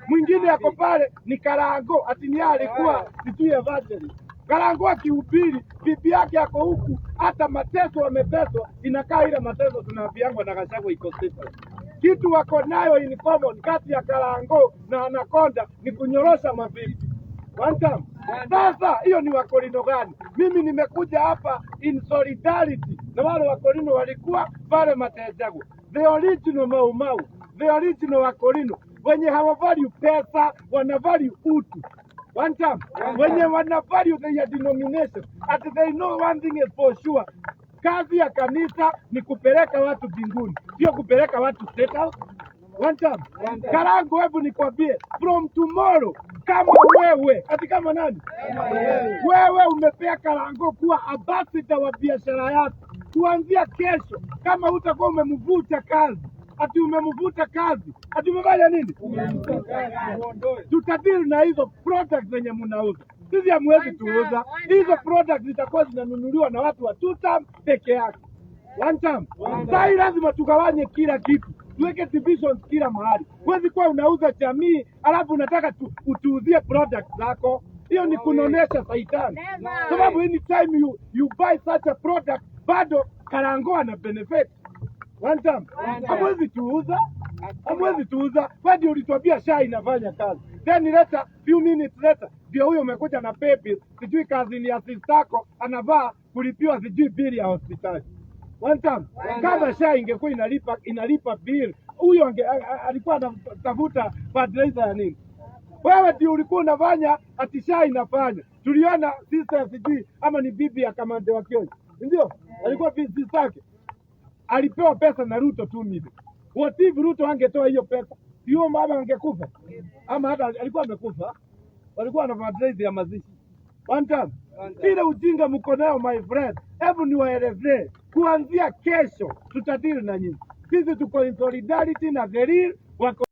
Mwingine ako pale ni Karango, ati ni yeye alikuwa sijui evangelist. Karango akihubiri, bibi yake ako huku, hata mateso wameteswa, inakaa ile mateso tunaambiangwa na Gachagua iko State House. Kitu wako nayo in common kati ya Karango na Anaconda ni kunyorosha mabibi. One time. Sasa hiyo ni Wakorino gani? Mimi nimekuja hapa in solidarity na wale Wakorino walikuwa pale Matejagwe, the original Mau Mau, the original Wakorino wenye hawavalue pesa, wana value utu. One time. Wenye wana value their denomination, and they know one thing is for sure, kazi ya kanisa ni kupeleka watu mbinguni, sio kupeleka watu State House. One time. Karango, hebu nikwambie, from tomorrow, kama wewe ati kama nani wewe umepea Karango kuwa ambassador wa biashara yako, kuanzia kesho, kama utakuwa umemvuta kazi, ati umemvuta kazi, ati umefanya nini, tutadeal na hizo products zenye mnauza. Sisi hamwezi tuuza hizo products, zitakuwa zinanunuliwa na watu wa two term peke yake. One time. Sai lazima tugawanye kila kitu, tuweke divisions kila mahali. Huwezi kuwa unauza jamii alafu unataka utuuzie product zako. Hiyo ni kunonesha saitani, sababu anytime you buy such a product bado Karango ana benefit. One time. Hamwezi tuuza, hamwezi tuuza. Wewe ndio ulituambia SHA inafanya kazi, then later, few minutes later, ndio huyo umekuja na paybill, sijui kazi ni ya sister anavaa kulipiwa sijui bili ya hospitali. One time. Kama SHA ingekuwa inalipa bill, huyo alikuwa anatafuta fertilizer ya nini? Wewe ndio ulikuwa unafanya ati SHA inafanya. Tuliona sister sijui ama ni bibi ya Kamande wa Kionyo, ndio alikuwa sister yake alipewa pesa na Ruto 2 million. What if Ruto angetoa hiyo pesa? Hiyo mama angekufa ama hata alikuwa amekufa, walikuwa na fundraise ya mazishi. One time. Ile ujinga mko nayo, my friend, hebu niwaelezee, kuanzia kesho tutadeal na nyinyi. Sisi tuko in solidarity na the real wako.